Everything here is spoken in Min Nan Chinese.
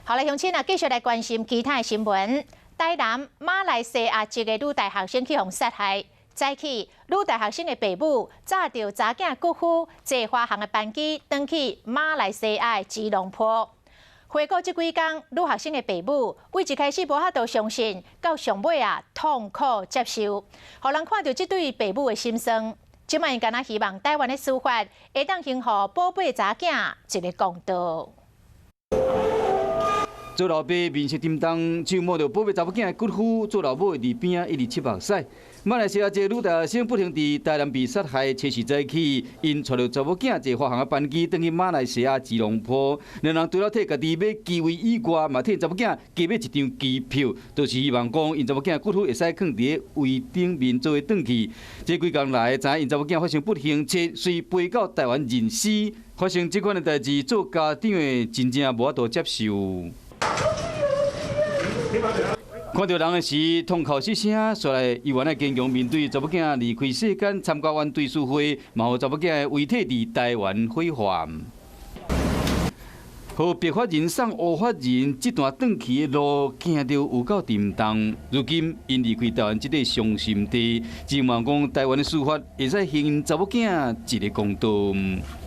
好來，鄉親啊，繼續來關心其他的新聞。台南馬來西亞籍的女大學生去予殺害，早起女大學生的爸母紮著查囝骨灰，坐華航的班機轉去馬來西亞的吉隆坡。回顧這幾工，女學生的爸母對一開始無法度相信，到上尾啊痛苦接受，予人看著這對爸母的心酸。這擺𪜶敢若希望台灣的司法會當還予寶貝查囝一个公道。做老爸面色沉重，手摸著寶貝查某囝的骨灰，做老母的佇邊仔一直拭目屎。馬來西亞這個女大學生不幸佇台南被殺害，初四早起，𪜶帶著查某囝坐華航的班機轉去馬來西亞吉隆坡。兩人除了替家己買機位以外，嘛替查某囝加買一張機票，就是希望講𪜶查某囝骨灰會使囥佇遺頂面做伙轉去。這幾工來，知影𪜶查某囝發生不幸，車隨飛到台灣認屍，發生這款的代誌，做家長的真正無法度接受。看著人的時，痛哭失聲，紲來猶原愛堅強面對查某囝離開世間，參加完追思會，嘛予查某囝的遺體佇台灣火化。予白髮人送烏髮人，這段轉去的路行著有夠沉重。如今𪜶離開台灣這個傷心地，只望講台灣的司法會使還𪜶查某囝一个公道。